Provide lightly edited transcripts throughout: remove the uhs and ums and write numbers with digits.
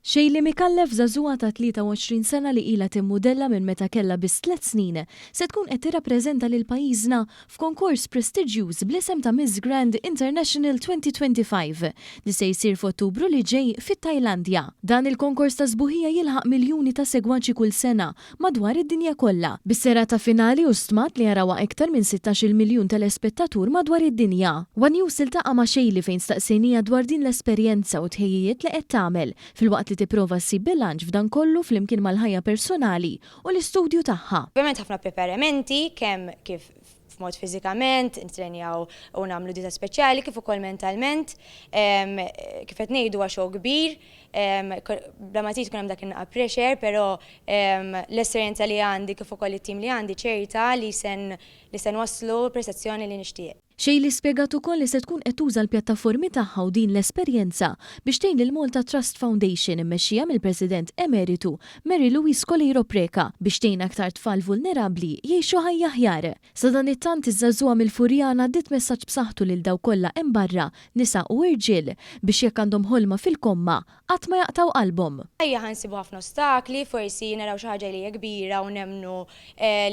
Shaylee Micallef, żagħżugħa ta' 23 sena li ilha timmudella minn meta kellha biss tliet snin, se tkun qed tirrappreżenta lil pajjiżna f'konkors prestiġjuż bl-isem ta' Miss Grand International 2025 li se jsir f'Ottubru li ġej fit-Tajlandja. Dan il-konkors ta' sbuħija jilħaq miljuni ta' segwaċi kull sena madwar id-dinja kollha. Bis-serata finali hu stmat li jarawha iktar minn 16-il miljun telespettatur madwar id-dinja. One News iltaqa' ma' Shaylee fejn staqsejniha dwar din l-esperjenza u t-tħejjijiet li qed tagħmel filwaqt li tipprova ssib bilanċ f'dan kollu flimkien mal-ħajja personali u l-istudju tagħha. Ovvjament ħafna preparamenti, kemm kif f'mod fiżikament, nitrenjaw u nagħmlu dieta speċjali, kif ukoll mentalment. Kif qed ngħidu huwa show kbir, bla ma trid tkun hemm dak in-naqa pressure, però l-esperjenza li għandi kif ukoll it-tim li għandi ċerta li sen li se nwasslu prestazzjoni li nixtieq. Shaylee spjegat ukoll li se tkun qed tuża l-pjattaformi tagħha u din l-esperjenza biex tgħin lil Malta Trust Foundation immexxija mill-President Emeritu Mary Louise Coleiro Preca biex tgħin aktar tfal vulnerabbli jgħixu ħajja aħjar. Sadanittant iż-żagħżugħa mill-Furjana għaddiet messaġġ b'saħħtu lil dawk kollha hemm barra, nisa u irġiel, biex jekk għandhom ħolma fil-komma, qatt ma jaqtgħu qalbhom. Ħajja ħa nsibu ħafna ostakli, forsi naraw xi ħaġa li hija kbira u nemmnu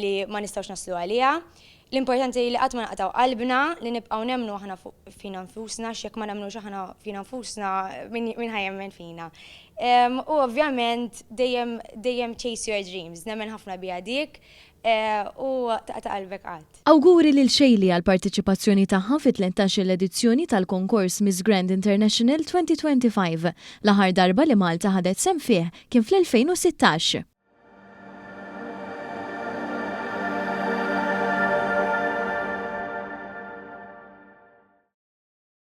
li ma nistgħux naslu għaliha. L-importanti li qatt ma naqtgħu qalbna, li nibqgħu nemmnu aħna fina nfusna, għax jekk ma nemmnux aħna fina nfusna, min ħa jemmen fina? U ovvjament dejjem dejjem chase your dreams, nemmen ħafna biha dik u taqta' qalbek qatt. Awguri lil Shaylee għall-parteċipazzjoni tagħha fit-13-il edizzjoni tal-konkors Miss Grand International 2025. L-aħħar darba li Malta ħadet sehem fih kien fl-2016.